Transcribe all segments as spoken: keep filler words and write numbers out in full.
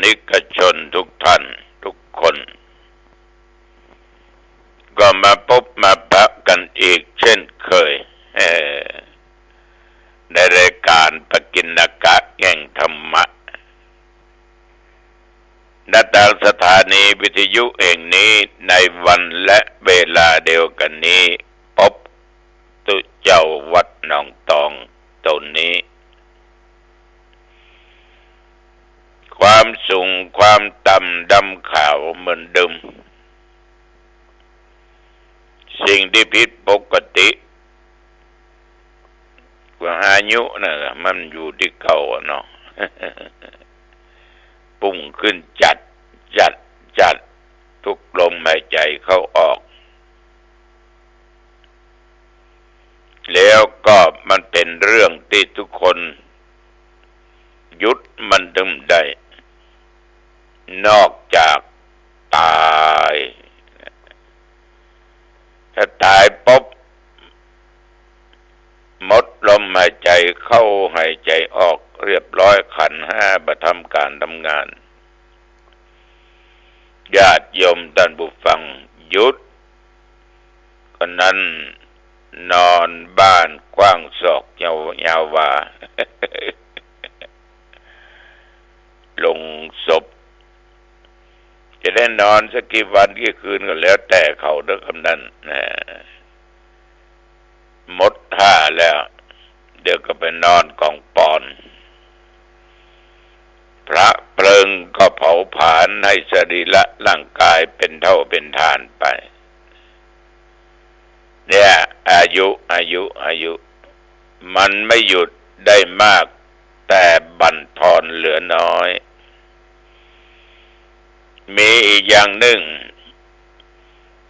นิกชนทุกท่านทุกคน ก็มาพบมาปะกันอีกเช่นเคย เอ่อ ในรายการปกิณกะแห่งธรรมะ ณ ตางสถานีวิทยุแห่งนี้ ในวันและเวลาเดียวกันนี้ พบตุ๊เจ้าวัดหนองตองตนนี้ ความสูงความต่ำดำขาวเหมือนเดิม สิ่งที่ผิดปกติกว่าอายุน่ะ มันอยู่ตี้เก่าอะเนาะ พุ่งขึ้นจัด จัด จัด ทุกลมหายใจเข้าออก แล้วก็มันเป๋นเรื่องตี้ทุกคนหยุดมันตึงได้ นอกจากต๋าย ถ้าต๋ายปุ๊บ หมดลมหายใจ๋เข้าหายใจ๋ออกเรียบร้อย ขันธ์ห้าบ่ทำก๋านทำงาน ญาติโยมต้านผู้ฟัง หยุด ก็นั้นนอนบ้านกว้างศอกยาว ยาววา โลงศพ จะได้นอนสักกี่วันกี่คืนก็แล้วแต่เขาเต๊อะ กำนั้นนะ หมดท่าแล้ว เดี๋ยวก็ไปนอนก๋องปอน พระเพลิงก็เผาผลาญให้สรีระร่างกายเป๋นเถ้าเป๋นถ่านไป เนี่ย อายุ อายุ อายุ มันไม่หยุดได้มาก แต่บั่นทอนเหลือน้อย มีอีกอย่างนึ่ง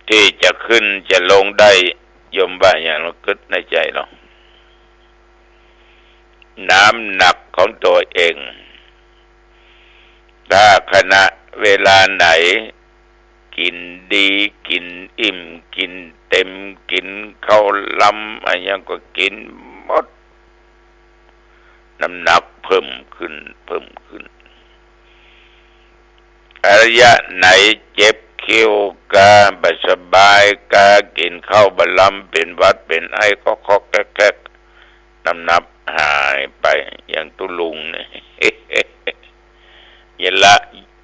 ตี้จะขึ้นจะลงได้ โยมว่าหยัง ลองกึ๊ดในใจ๋ลอง น้ำหนักของตั๋วเอง ถ้าขณะเวลาไหน กิ๋นดี กิ๋นอิ่ม กิ๋นเต๋ม กิ๋นข้าวลำ อะหยังก็กิ๋นหมด น้ำหนักเพิ่มขึ้น เพิ่มขึ้น อะระยะไหนเจ็บเขี้ยวกา บ่สบายกา กิ๋นข้าวบ่ลำ เป๋นหวัดเป๋นไอ คอกๆ แคกๆ น้ำหนักหายไป อย่างตุ๊ลุงเนี่ย เยาะ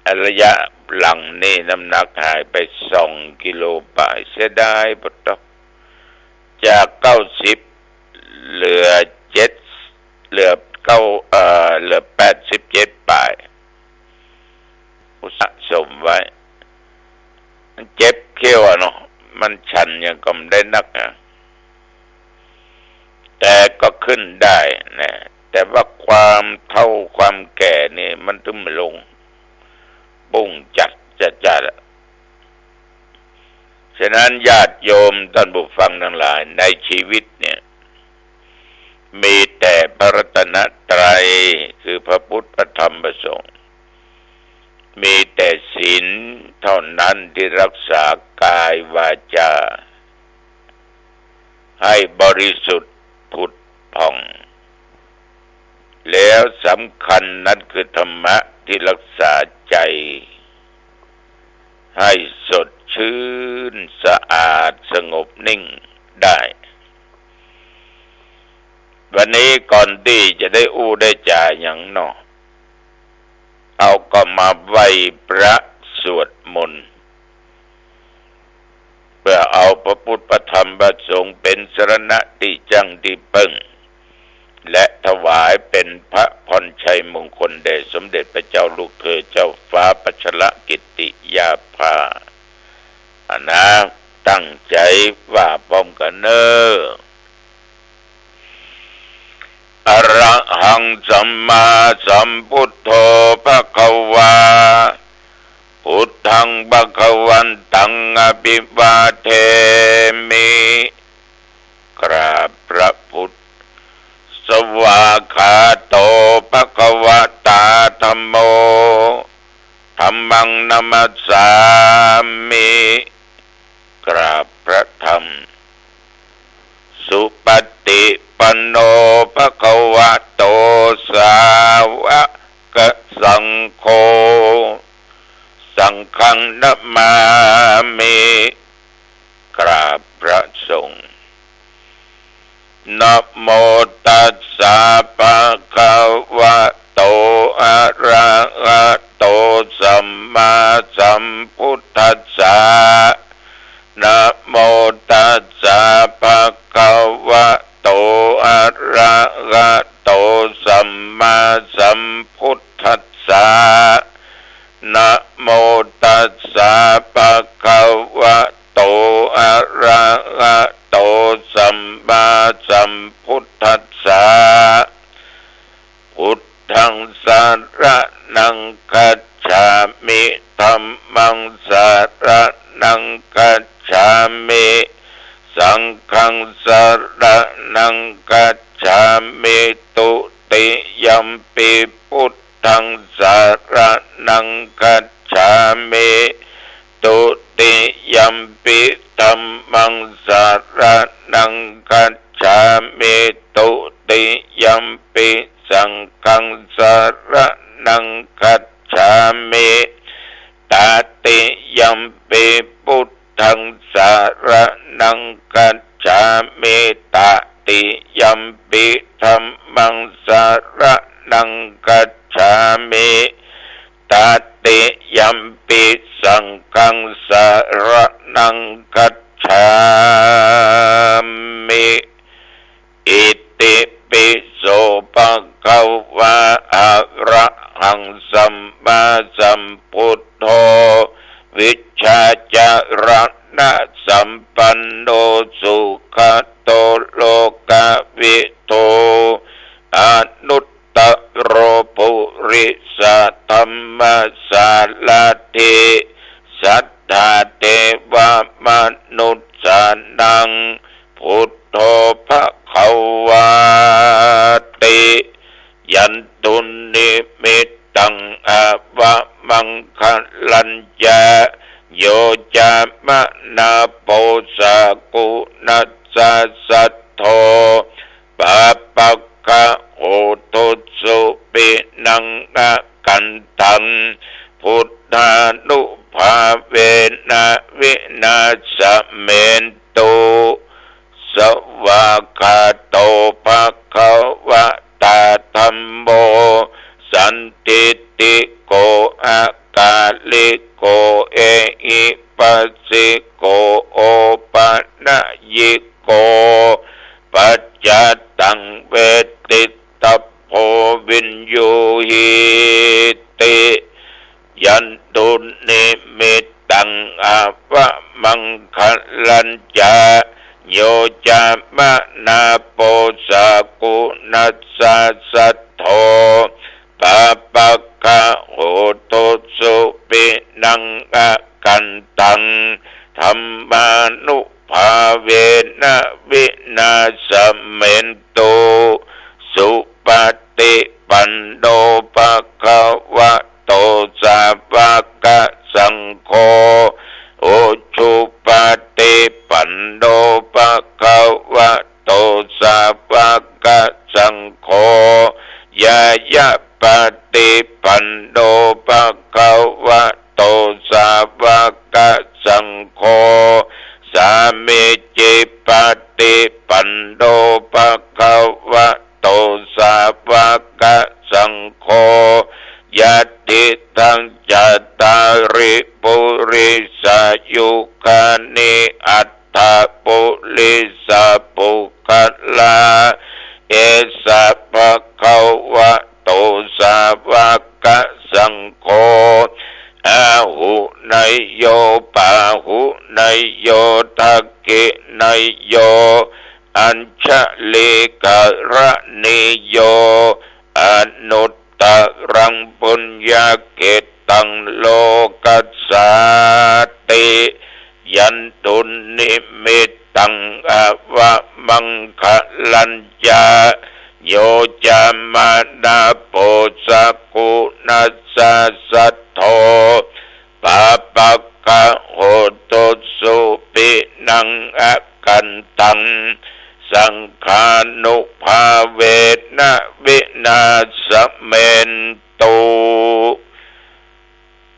อะระยะหลังนี่น้ำหนักหายไปสองกิโลปลาย เสียดายปะต๊อ จากเก้าสิบ เหลือเจ็ด เหลือเก้า เอ่อ เหลือแปดสิบเจ็ดปลาย อุตสะสมไว้ มันเจ็บเขี้ยวอะเนาะ มันชันยังก็บ่ได้นักอะ แต่ก็ขึ้นได้นะ แต่ว่าความเฒ่าความแก่นี่มันตึงบ่ลง ปุ้งจัดจัดจัดอะ ฉะนั้นญาติโยมต้านผู้ฟังตังหลาย ในชีวิตเนี่ย มีแต่พระรัตนตรัย คือพระพุทธ พระธรรม พระสงฆ์ มีแต่ศีลเท่านั้นตี้รักษากายวาจา ให้บริสุทธิ์ผุดผ่อง แล้วสำคัญนั้นคือธรรมะตี้รักษาใจ๋ ให้สดชื่นสะอาดสงบนิ่งได้ วันนี้ก่อนตี้จะได้อู้ได้จ๋าหยังเนาะ เอาก็มาไหว้พระสวดมนต์ เพื่อเอาพระพุทธ พระธรรม พระสงฆ์เป๋นสรณะตี้จั้งตี้เปิ้ง และถวายเป๋นพระพรชัยมงคลแด่สมเด็จพระเจ้าลูกเธอเจ้าฟ้าพัชรกิติยาภา อะนะ ตั้งใจ๋ว่าพร้อมกั๋นเน่อ อะระหังสัมมาสัมพุทโธภะคะวา พุทธังภะคะวันตังอะภิวาเทมิ กราบพระพุทธ สวากขาโตภะคะวะตาธัมโม ธัมมังนะมัสสามิ กราบพระธรรม สุปฏิปันโนภะคะวะโต สาวะ กะสังโฆ สังฆังนะมามิ กราบพระสงฆ์ นะโมตัสสะ ภะคะวะโต อะระหะโต สัมมาสัมพุทธัสสะ นะโมตัสสะ ภะคะวะโต อะระหะโต สัมมาสัมพุทธัสสะ นะโมตัสสะ ภะคะวะโต อะระหะโต สัมมาสัมพุทธัสสะ พุทธังสะระณังคัจฉามิ ธัมมังสะระณังคัจฉามิ สังฆังสะระณังคัจฉามิ ตุติยัมปิพุทธังสะระณังคัจฉามิ ตุติยัมปิธัมมังสะระณังคัจฉามิ ตุติยัมปิสังฆังสะระณังคัจฉามิ ตติยัมปิพุทธังสะระณังคัจฉามิ ตติยัมปิธัมมังสะระณังคัจฉามิ ตติยัมปิสังฆังสะระณังคัจฉามิ อิติปิโส ภะคะวะ อะระหัง สัมมาสัมพุทโธ วิชชาจะระณะสัมปันโน สุขะโต โลกะวิทู อนุตตะโร ปุริสะธัมมะสาระถี สัทธาเทวะมนุสสานัง พุทโธ ภะคะวาติ ยันตุนนิมิตตัง อะวะมังคะลัญจะ โยจะมะนาโป สะกุณัสสะ สัทโธ ปาปะกะ โหตุสสุ ปินัง อะกันตัง พุทธานุภาเวนะ วินาสเมนตุ สวากขาโต ภะคะวะตา ธัมโม สันทิฏฐิโก อะกาลิโก เอหิปัสสิโก โอปะนะยิโก ปัจจัตตัง เวทิตตะโพ วิญญูหิติ ยันตุนนิมิตตัง อะวะมังคะลัญจะ โยจะมะนาโป สะกุณัสสะ สัทโธ ปาปะกะ โหตุสสุ ปินัง อะกันตัง ธัมมานุภาเวนะ วินาสเมนตุ สุปะ ฏิปันโน ภะคะวะโต สาวะกะสังโฆ อุจุปะฏิปันโน ภะคะวะโต สาวะกะสังโฆ ญาณปะฏิปันโน ภะคะวะโต สาวะกะสังโฆ สามีจิปะฏิปันโน ภะคะวะโต สาวะกะสังโฆ ยะถิตัง จัตตาริ ปุริสายุคานิ อัตถะ ปุริสะ ปุคคละ เอสะ ภะคะวะโต สาวะกะสังโฆ อาหุเนยโย ปาหุเนยโย ทักขิเนยโย อัญชลีกะระณีโย อนุตตะรัง ปุญญะเขตตัง โลกัสสาติ ยันตุนนิมิตตัง อะวะมังคะลัญจะ โยจะมะนาโป สะกุณัสสะ สัทโธ ปาปะกะ โหตุสสุ ปินัง อะกันตัง สังฆานุภาเวนะ วินาสเมนตุ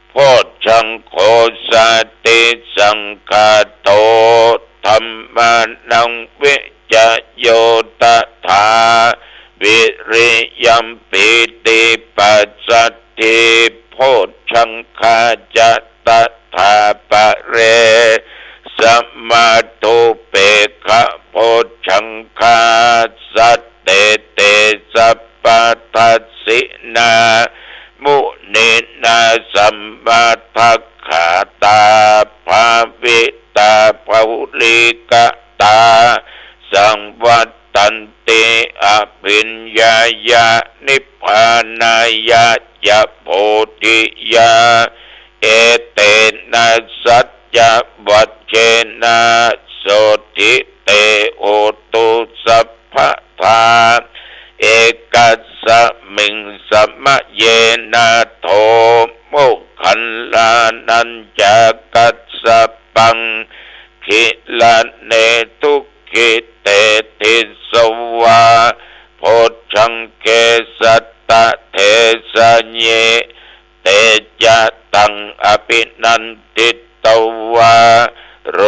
โพชฌังโข สติสังคาโต ธัมมานัง วิจโย ตถา วิริยม ปีติ ปัสสัทธิ โพชฌังคาจะ ตถาปะเร สมาทูปเปกขะโพชฌังคา สัตเต เต สัพพะทัสสินา มุนีนา สัมมาทักขาตา ภาวิตา ปุริกะตา สังวัตตันติ อภิญญายะ นิพพานายะ จะ โพธิยา เอเตนะ สัจจะวัจเจนะ โสตถิ เต โหตุ สัพพะทา เอกัสสะมิง สมะเยนะ โท โมคคัลลานัญจะ กัสสะปัง คิลาเน ทุกขิเต ทิสวา โพชฌังเก สัตตะเทสะเย เตจะตัง อภินันทิตวา โร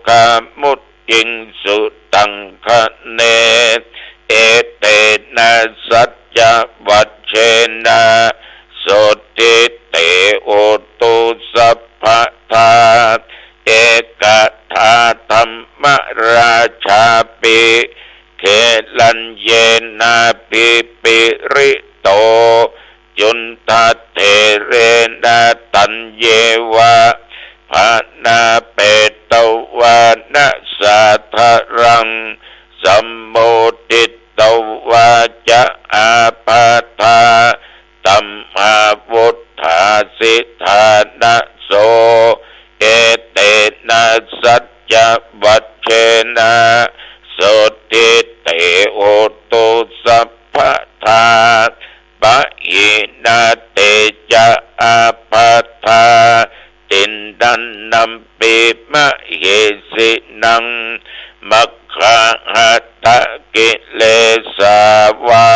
คามุจจิงสุตังคะเน เอเตนะ สัจจะวัจเจนะ โสตถิ เต โหตุ สัพพะทา เอกทา ธัมมราชาปิ เขลัญเยนะ ภิปริโต จุนทะเถเรนะ ตัญเยวะ พานาเปตวานะ สาทะรัง สัมโมทิตวาจะ อาปาทา ธัมมาวุฏฐาสิทานะโส เอเตนะ สัจจะวัจเจนะ โสตถิ เต โหตุ สัพพะทา ปะหินา เตจะ อาปาทา ติณฑันนัมปิ มะเหสินัง มัคคาหะตะกิเลสาวะ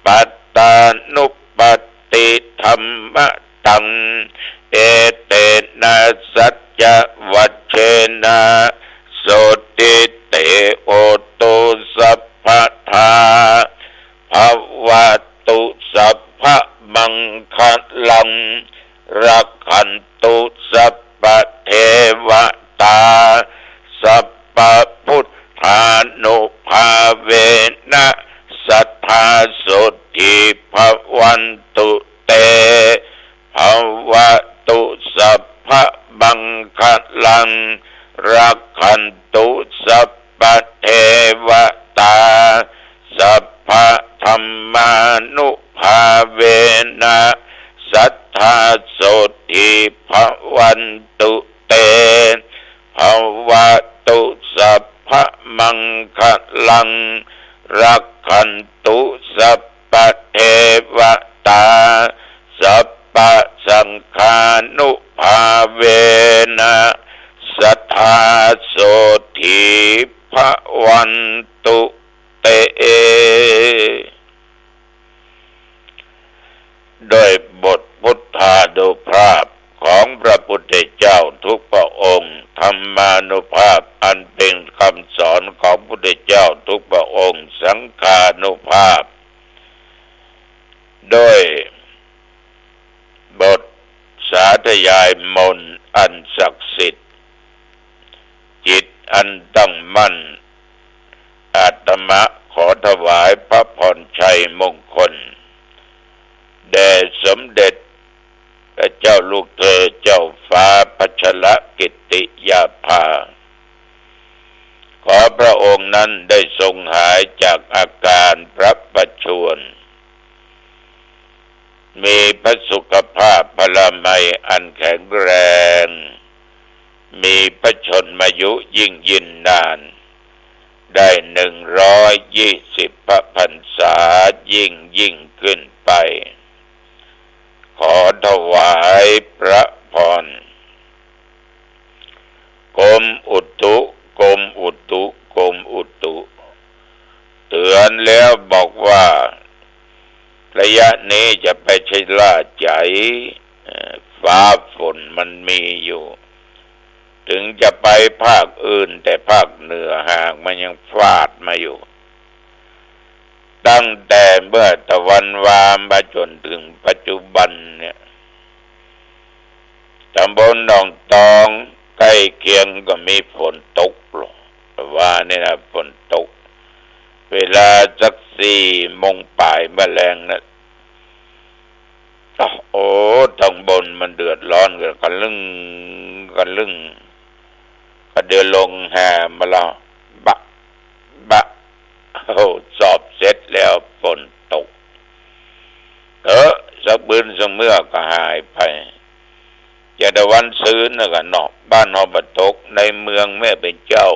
ปัตตานุปัตติธัมมะตัง เอเตนะ สัจจะวัจเจนะ โสตถิ เต โหตุ สัพพะทา ภะวะตุ สัพพะมังคะลัง รักขันตุ สัพพะเทวะตา สัพพะพุทธานุภาเวนะ สัทธา โสตถิ ภะวันตุ เต ภะวะตุ สัพพะมังคะลัง รักขันตุ สัพพะเทวะตา สัพพะธัมมานุภาเวนะ สัทธา โสตถิ ภะวันตุ เต ภะวะตุ สัพพะมังคะลัง รักขันตุ สัพพะเทวะตา สัพพะสังฆานุภาเวนะ สัทธา โสตถิ ภะวันตุ เต ด้วยบทพุทธานุภาพของพระพุทธเจ้าทุกพระองค์ ธรรมานุภาพอันเป็นคำสอนของพุทธเจ้าทุกพระองค์ สังฆานุภาพ ด้วยบทสาธยายมนต์อันศักดิ์สิทธิ์ จิตอันตั้งมั่น อาตมาขอถวายพระพรชัยมงคล แด่สมเด็จพระเจ้าลูกเธอเจ้าฟ้าพัชรกิติยาภา ขอพระองค์นั้นได้ทรงหายจากอาการพระประชวร มีพระสุขภาพพลามัยอันแข็งแรง มีพระชนมายุยิ่งยืนนาน ได้หนึ่งร้อยยี่สิบพระพรรษายิ่งยิ่งขึ้นไป ขอถวายพระพร กรมอุตุ กรมอุตุ กรมอุตุ เตือนแล้วบอกว่า พ ระยะนี้จะไปชะล่าใจ เอ่อ ฟ้าฝนมันมีอยู่ ถึงจะไปภาคอื่น แต่ภาคเหนือหากมันยังฟาดมาอยู่ ตั้งแต่เมื่อตะวันวามาจ๋นเถิงปัจจุบันเนี่ย ต๋ำบลหนองตองใก้เคียงก็มีฝนตกลง แต่ว่านี่นะ ฝนตก เวลาสักสี่โมงป๋ายเมื่อแลงนะ โอ้ ต๋ำบลมันเดือดร้อนกั๋น กะลึ่ง กะลึ่ง กะเดียวลงแหมาแล้ว บะ บะ โอ้ สอบเสร็จแล้ว ฝนตก เออ สักมื้อสองมื้อก็หายไป จะได้วันซืนน่ะกะเนาะ บ้านเฮาบ่ตก ในเมืองแม่เป๋นเจ้า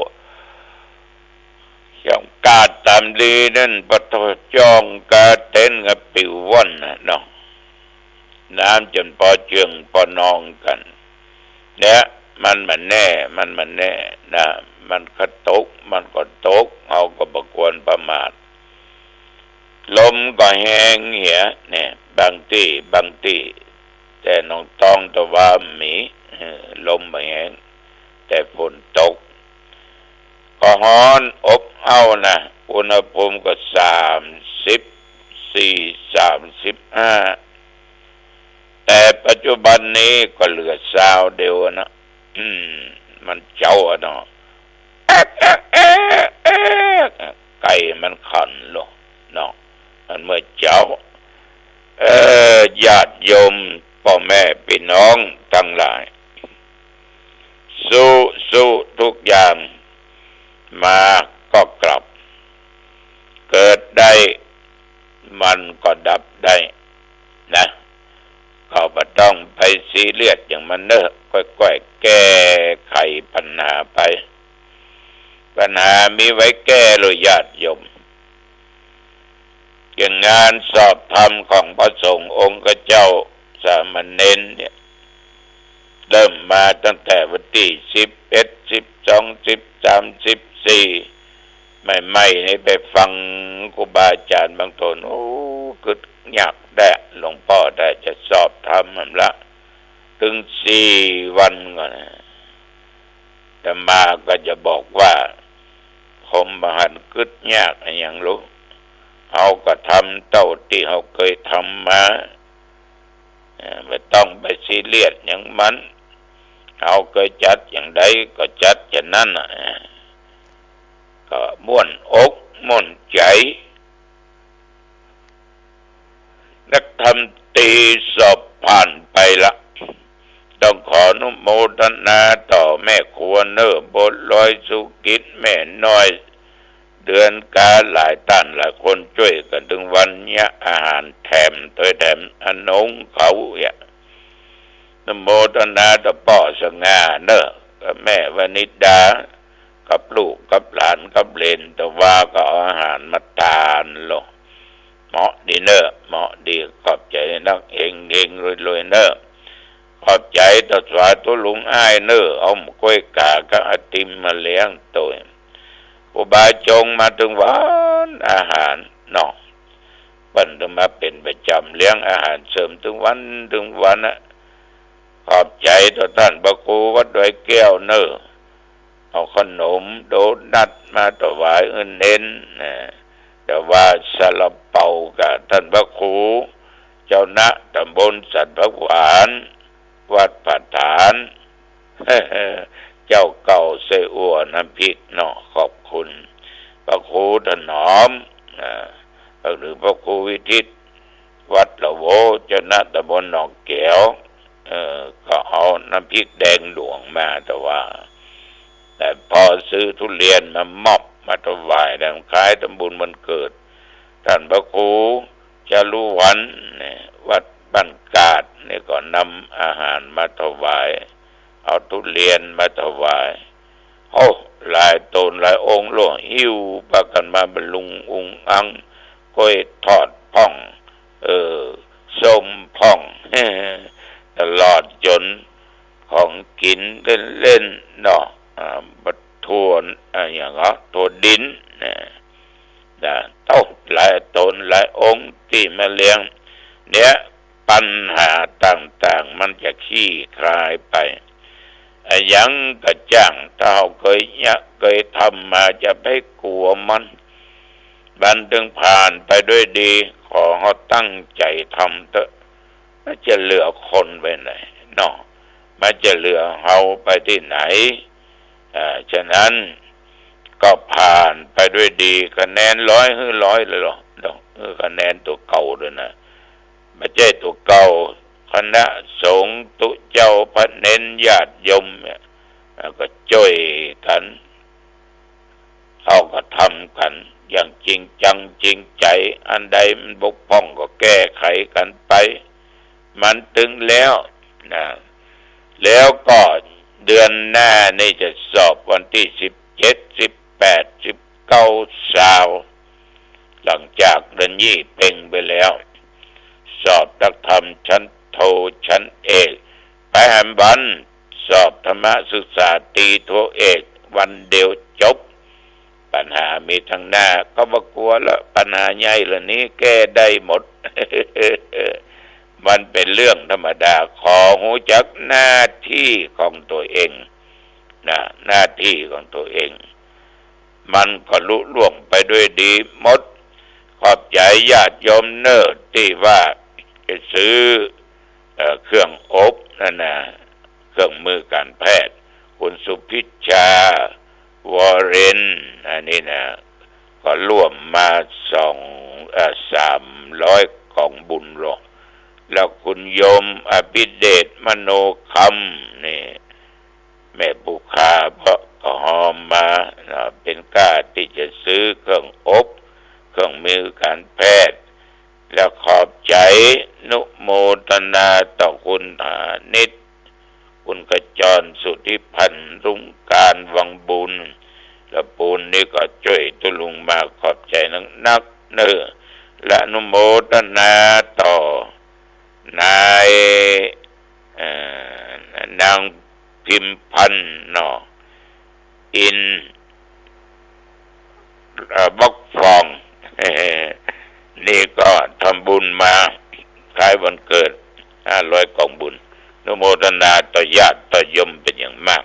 เจ้ากาดต๋ามดีนั่น ปะโถ จ้องกาเต็นก็ปิวว่อนน่ะเนาะ น้ำจ๋นปอเจืองปอนองกั๋น เนี่ย มันบ่แน่ มันบ่แน่นะ มันกะตก มันก็ตก เฮาก็บ่ควรประมาท ลมก็แฮงเหีย เนี่ย บางตี้ บางตี้ แต่หนองตองตะวาบ่มี เออ ลมบ่แฮง แต่ฝนตก ก็ฮ้อนอบอ้าวนะ อุณหภูมิก็สามสิบสี่ สามสิบห้า แต่ปัจจุบันนี้ก็เหลือซาวเดียวนะ อืม มันเจ๊าอะเนาะ แอ๊ก แอ๊ก แอ๊ก แอ๊ก ไก่มันขันลงเนาะ มันเมื่อเจ๊า เออ ญาติโยม ป้อแม่ปี้น้องตังหลาย สู้ สู้ทุกอย่าง มาก็กลับ เกิดได้ มันก็ดับได้นะ ก็บ่ต้องไปซีเรียสหยังมันเน่อ ก้อยๆ แก้ไขปัญหาไป ปัญหามีไว้แก้โลยญาติโยม อย่างงานสอบธรรมของพระสงฆ์องค์เจ้าสามเณรเนี่ย เริ่มมาตั้งแต่วันตี้สิบเอ็ด สิบสอง สิบสาม สิบสี่ ใหม่ๆ นี่ไปฟังครูบาอาจ๋ารย์บางต๋น โอ้ กึ๊ดยากแต๊ หลวงป้อแต๊จะสอบธรรมหั้นละ ตึงสี่วันก่อนนะ อาตมาก็จะบอกว่า ผมบ่หันกึ๊ดยากอะหยังลูก เฮาก็ทำเต้าตี้เฮาเกยทำมา เอ่อ บ่ต้องไปซีเรียสหยังมัน เฮาเกยจัดอย่างใดก็จัดอย่างนั้นน่ะ เอ่อ ก็ม่วนอกม่วนใจ๋ นักธรรมตรีสอบผ่านไปละ ต้องขออนุโมทนาต่อแม่ครัวเน่อ บัวลอย สุกิต แม่น้อย เดือนกา หลายต้านหลายคนจ้วยกั๋น ตึงวันเยียะอาหารแถม ตวยแถมอะหนงเขาเยียะ อนุโมทนาต่อป้อสง่าเน่อ กับแม่วนิดา กับลูกกับหลานกับเหลน ตะวาก็เอาอาหารมาตานลง เหมาะดีเน่อ เหมาะดี ขอบใจ๋นัก เฮงๆ รวยๆ เน่อ ขอบใจ๋ต่อสาธุลุงอ้ายเน่อ เอาหมกกล้วยก๋ากับไอติมมาเลี้ยงตวย ครูบาจงมาตึงวันอาหารเนาะ เปิ้นตึงมาเป๋นประจ๋ำ เลี้ยงอาหารเสริมตึงวันตึงวันน่ะ ขอบใจ๋ต่อต้านพระครูวัดดอยแก้วเน่อ เอาขนมโดนัทมาถวายเอิ้นเน้นนะ แต่ว่าซาลาเปากับต้านพระครูเจ้าคณะตำบลสันผักหวาน วัดผาถาน เจ้าเก่าไส้อั่วน้ำพริกเนาะ ขอบคุณพระครูถนอม อ่า หรือพระครูวิทิต วัดละโว เจ้าคณะตำบลหนองแก๋ว เอ่อ ก็เอาน้ำพริกแดงหลวงมา แต่ว่า แต่พอซื้อทุเรียนมามอบมาถวาย แล้วคล้ายทำบุญวันเกิด ต้านพระครูจารุวรรณเนี่ย วัดบ้านกาดเนี่ย ก็นำอาหารมาถวาย เอาทุเรียนมาถวาย โอ้ หลายต๋นหลายองค์ลวง หิ้วปากั๋นมาบรรลุงอุงอัง กล้วยทอดพ่อง เออ ส้มพ่อง ตลอดจ๋นของกิ๋นเล่นๆ เนาะ อ่า บักถั่ว อ่า หยังก็ ถั่วดินนะ นะ โอ้ หลายต๋นหลายองค์ตี้มาเลี้ยง เนี่ย ปัญหาต่างๆ มันจะคลี่คลายไป อะหยังก็จ้าง ถ้าเฮาเกยเยียะเกยทำมา จะไปกั๋วมัน มันตึงผ่านไปด้วยดี ขอเฮาตั้งใจ๋ทำเต๊อะ มันจะเหลือคนไปไหนเนาะ มันจะเหลือเฮาไปตี้ไหน อ่า ฉะนั้นก็ผ่านไปด้วยดี คะแนนร้อยหื้อร้อยเลยเหรอ เนาะ หื้อคะแนนตั๋วเก่าด้วยนะ บ่ใจ้ตั๋วเก่า คณะสงฆ์ตุ๊เจ้าพระเณรญาติโยมเนี่ย แล้วก็จ้วยกั๋น เฮาก็ทำกั๋นอย่างจริงจังจริงใจ๋ อันใดมันบกพร่องก็แก้ไขกั๋นไป มันตึงแล้วนะ แล้วก็เดือนหน้านี่จะสอบวันตี้สิบเจ็ด สิบแปด สิบเก้า ซาว หลังจากเดือนยี่เพ็งไปแล้ว สอบนักธรรมชั้นโทชั้นเอก ไปหันวัน สอบธรรมศึกษาตรีโทเอก วันเดียวจบ ปัญหามีตังหน้า ก็บ่กั๋วละ ปัญหาใหญ่เหล่านี้แก้ได้หมด มันเป๋นเรื่องธรรมดา ขอฮู้จักหน้าตี้ของตั๋วเองนะ หน้าตี้ของตั๋วเอง มันก็ลุล่วงไปด้วยดีหมด ขอบใจ๋ญาติโยมเน่อตี้ว่าจะซื้อ เอ่อ เครื่องอบนั่นนะ เครื่องมือก๋านแพทย์ คุณสุพิชชา วอร์เรน อันนี้นะ ก็ร่วมมาสอง เอ่อ สามร้อยก๋องบุญหรอก แล้วคุณโยมอภิเดชมโนคำนี่ แม่ปุคคา เปิ้นก็ฮอมมานะ เป๋นก้าตี้จะซื้อเครื่องอบ เครื่องมือก๋านแพทย์ แล้วขอบใจ๋อนุโมตนาต่อคุณฐานิช คุณขจรสุทธิพันธ์ ลุงการวังบุญ และปูนนี่ก็จ้วยตุ๊ลุงมา ขอบใจ๋นักๆ เน่อ และอนุโมตนาต่อ นาย เอ่อ นางพิมพันธ์เนาะ อิน เอ่อ บล็อกฟอง นี่ก็ทำบุญมาคล้ายวันเกิด ห้าร้อยก๋องบุญ อนุโมทนาต่อญาติต่อโยมเป๋นอย่างมาก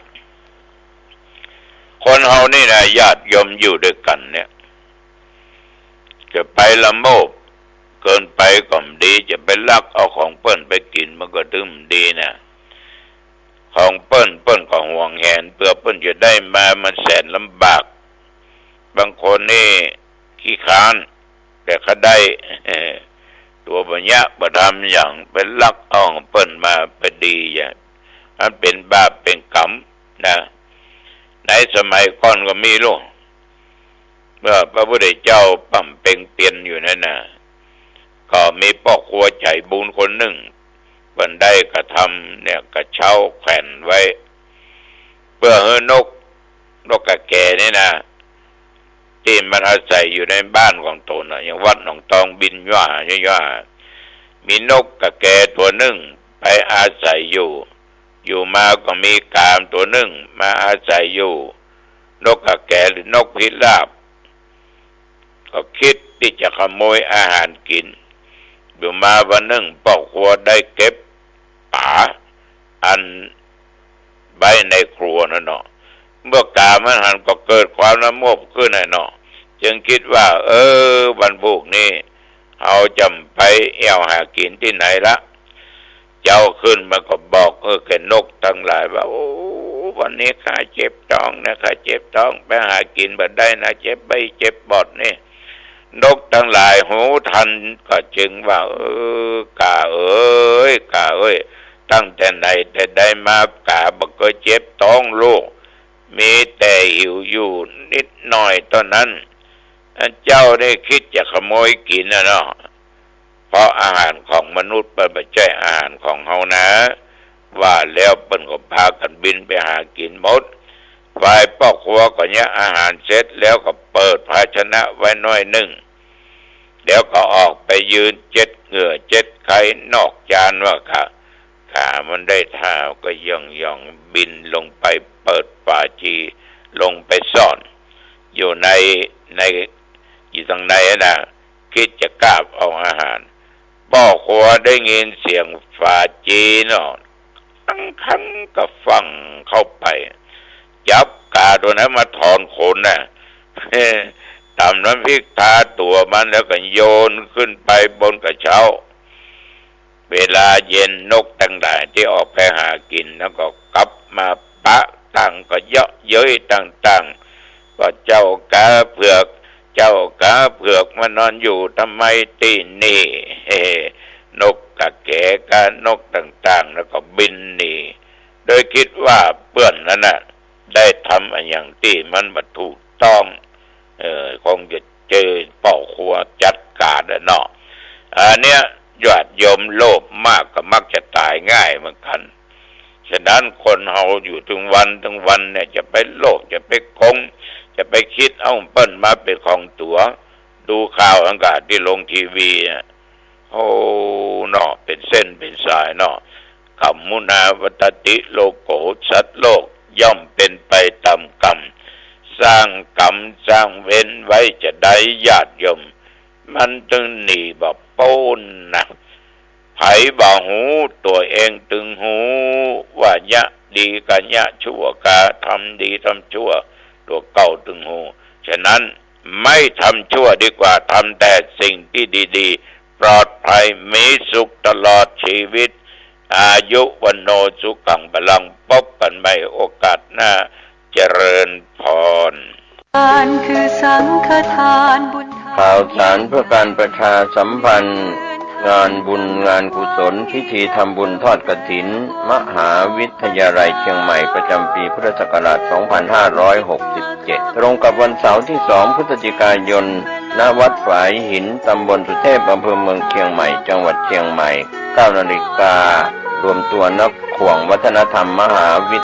คนเฮานี่นะ ญาติโยมอยู่ด้วยกั๋นเนี่ย จะไปละโมบเกินไปก็บ่ดี จะไปลักเอาของเปิ้นไปกิ๋นมันก็ตึงบ่ดีนะ ของเปิ้น เปิ้นก็หวงแหน เปื้อเปิ้นจะได้มา มันแสนลำบาก บางคนนี่ขี้คร้าน แต่ก็ได้ ตั๋วบ่เยียะบ่ทำหยัง ไปลักเอาของเปิ้นมา ไปดีอย่าง มันเป๋นบาปเป๋นกรรมนะ ในสมัยก่อนก็มีลูก เมื่อพระพุทธเจ้าปำเพ็ญเพียรอยู่นั้นน่ะ ก็มีป้อครัวใจ๋บุญคนนึ่ง เปิ้นได้กระทำเนี่ย กระเช้าแขวนไว้ เปื้อหื้อนก นกกาแก๋นี่นะ ตี้มันอาศัยอยู่ในบ้านของต๋นน่ะ อย่างวัดหนองตองบินย่าย่า มีนกกาแก๋ตั๋วนึ่งไปอาศัยอยู่ อยู่มาก็มีก๋าตั๋วนึ่งมาอาศัยอยู่ นกกาแก๋หรือนกพิราบ ก็กึ๊ดตี้จะขโมยอาหารกิ๋น อยู่มาวันนึ่งป้อครัวได้เก็บป๋าอันไว้ในครัวนั่นเนาะ เมื่อก๋ามันหันก็เกิดความละโมบขึ้นน่ะเนาะ จึงกึ๊ดว่า เออ วันพูกนี้ เฮาจะไปแอ่วหากิ๋นตี้ไหนละ เจ๊าขึ้นมาก็บอก เออ แก่นกตังหลายว่า โอ้ วันนี้ข้าเจ็บต๊องนะ ข้าเจ็บต๊อง ไปหากิ๋นบ่ได้นะ เจ็บใบ้เจ็บบอดนี่ นกตังหลายฮู้ตันก็จึงว่า เออ ก๋าเอ๋ย ก๋าเอ๋ย ตั้งแต่ไหนแต่ใดมาก๋าบ่เกยเจ็บต๊องลูก มีแต่หิวอยู่นิดหน่อยเต้านั้น อันเจ้านี่กึ๊ดจะขโมยกิ๋นน่ะเนาะ เพราะอาหารของมนุษย์มันบ่ใจ้อาหารของเฮานะ ว่าแล้วเปิ้นก็ปากั๋นบินไปหากิ๋นหมด ฝ่ายป้อครัวก็เยียะอาหารเสร็จแล้วก็เปิดภาชนะไว้หน้อยนึ่ง แล้วก็ออกไปยืนเจ็ดเหงื่อเจ็ดไขนอกจานว่าค่ะ ก๋ามันได้ท่าก็ย่องๆ บินลงไปเปิดฝาชีลงไปซ่อน อยู่ใน ใน อยู่ตังในน่ะ กึ๊ดจะกาบเอาอาหาร ป้อครัว อได้ยินเสียงฝาจี๋เนาะ กังขังกะฟั่งเข้าไป จับก๋าตั๋วนั้นมาถอนขนน่ะ ต๋ำน้ำพริกทาตั๋วมันแล้วก็โยนขึ้นไปบนกระเช้า เวลาเย็นนกตังหลายตี้ออกไปหากิ๋นแล้วก็กลับมาปะกั๋งก็เยาะเย้ยต่างๆ ว่าเจ้ากาเผือก เจ้ากาเผือกมานอนอยู่ทำไมตี้นี่ นกกะแขกะนกต่างๆ แล้วก็บินหนี โดยกึ๊ดว่าเปื้อนนั้นน่ะ ได้ทำอะหยังตี้มันบ่ถูกต้อง เออ คงจะเจอป้อครัวจัดก๋านอะเนาะ อันเนี้ยญาติโยมโลภมากก็มักจะต๋ายง่ายเหมือนกั๋น ฉะนั้นคนเฮาอยู่ตึงวันตึงวันเนี่ย จะไปโลภ จะไปโก๋ง จะไปกึ๊ดเอาเปิ้นมาเป๋นของตั๋ว ดูข่าวอันกาตี้ลงทีวีอะ โอ้ เนาะ เป๋นเส้นเป๋นสายเนาะ กัมมุนาวัตติโลโก สัตว์โลกย่อมเป๋นไปต๋ามกรรม สร้างกรรมสร้างเวรไว้จะใด ญาติโยม มันตึงหนีบ่ป๊นนะ ใผบ่ฮู้ ตั๋วเองตึงฮู้ ว่าเยียะดีกะเยียะชั่ว กระทำดีทำชั่ว ตั๋วเก่าตึงฮู้ ฉะนั้น ไม่ทำชั่วดีกว่า ทำแต่สิ่งตี้ดีๆ ปลอดภัย มีสุขตลอดชีวิต อายุ วัณโณ สุขัง พลัง พบกั๋นใหม่โอกาสหน้า เจริญพร ทานคือสังฆทาน บุญทาน ข่าวสารเพื่อการประชาสัมพันธ์ งานบุญงานกุศล พิธีทำบุญทอดกฐิน มหาวิทยาลัยเชียงใหม่ ประจำปีพุทธศักราช สองพันห้าร้อยหกสิบเจ็ด ตรงกับวันเสาร์ที่ สอง พฤศจิกายน ณ วัดฝายหิน ตำบลสุเทพ อำเภอเมืองเชียงใหม่ จังหวัดเชียงใหม่ เก้านาฬิกา รวมตัว ณ ข่วงวัฒนธรรมมหาวิทยาลัย